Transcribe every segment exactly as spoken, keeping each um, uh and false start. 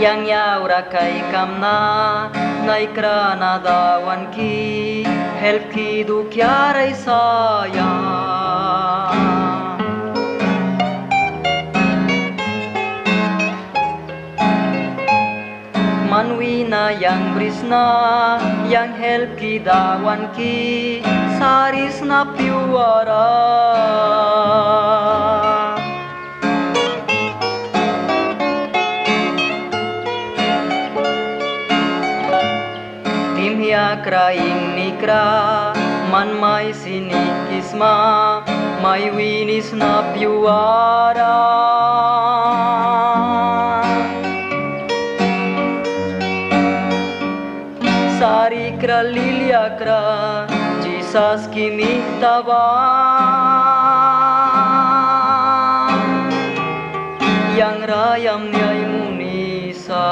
Yang yaura kaikamna, naikra na Dawanki, helpki dukiara aisaia. Man wina yang brisna, yang helpki Dawanki, sarisna piuara. Tihmia kra ingnikra, man mai sinikisma, mai winisna piuara. Sarikra lilia kra, Jisaski mita ba. Yang ra yamni ai munisa.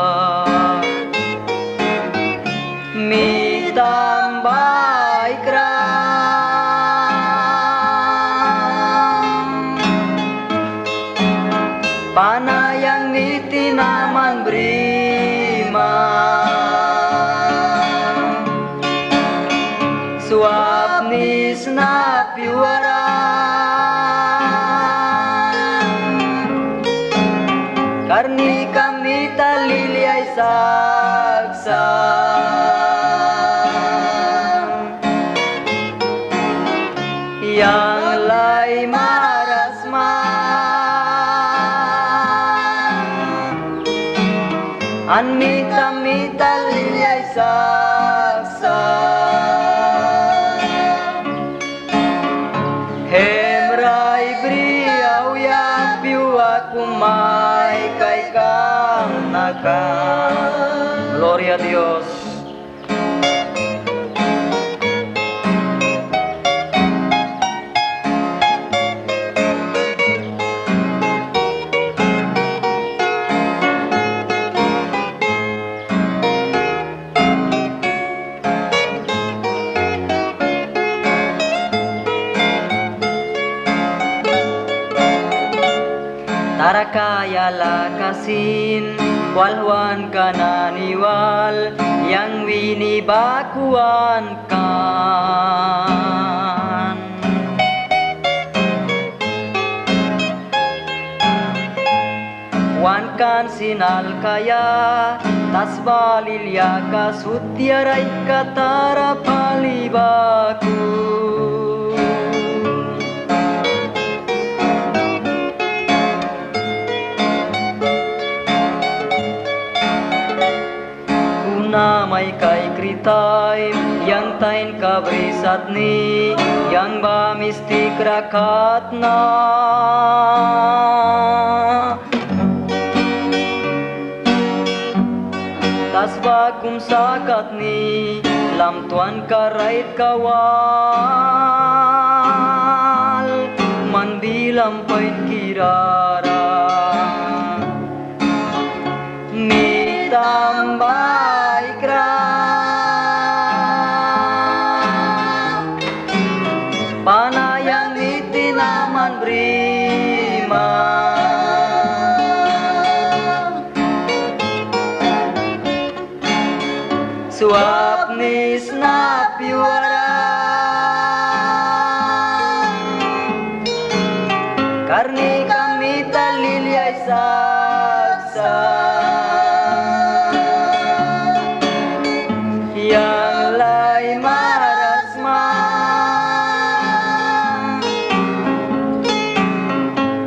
Mihtamba ai kra. Pana yang niti na man brima. Swapnisna piuara. Karnika mita lilia ai saksa. Yang laimaras sma. An mita mita lilia ai saksa. Hemra ai bri auya piua kum mai kaikamna kan. Gloria a Dios. Tara kaia laka sin walhwanka nani wal, yang wini baku wan kan. Wan kan sin alkaia, tasba liliaka sut tiara aihka tara pali baku. Kuna mai kaikri taim, yang tainka brisatni, yang ba mistik ra katna. Tasba kum sakatni, lamtwanka raitka wal, man bilam painkira ra. Mihtamba ai kra. Pana yang niti na man brima. Swapnisna piuara. Karnika mita lilia ai saksa. Yang laimaras sma.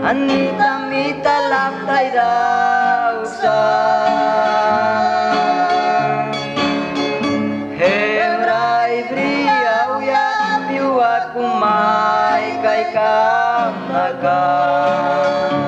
An mita mita lap tai dausa. Hemra ai bri auya piua kum mai kaikamna kan.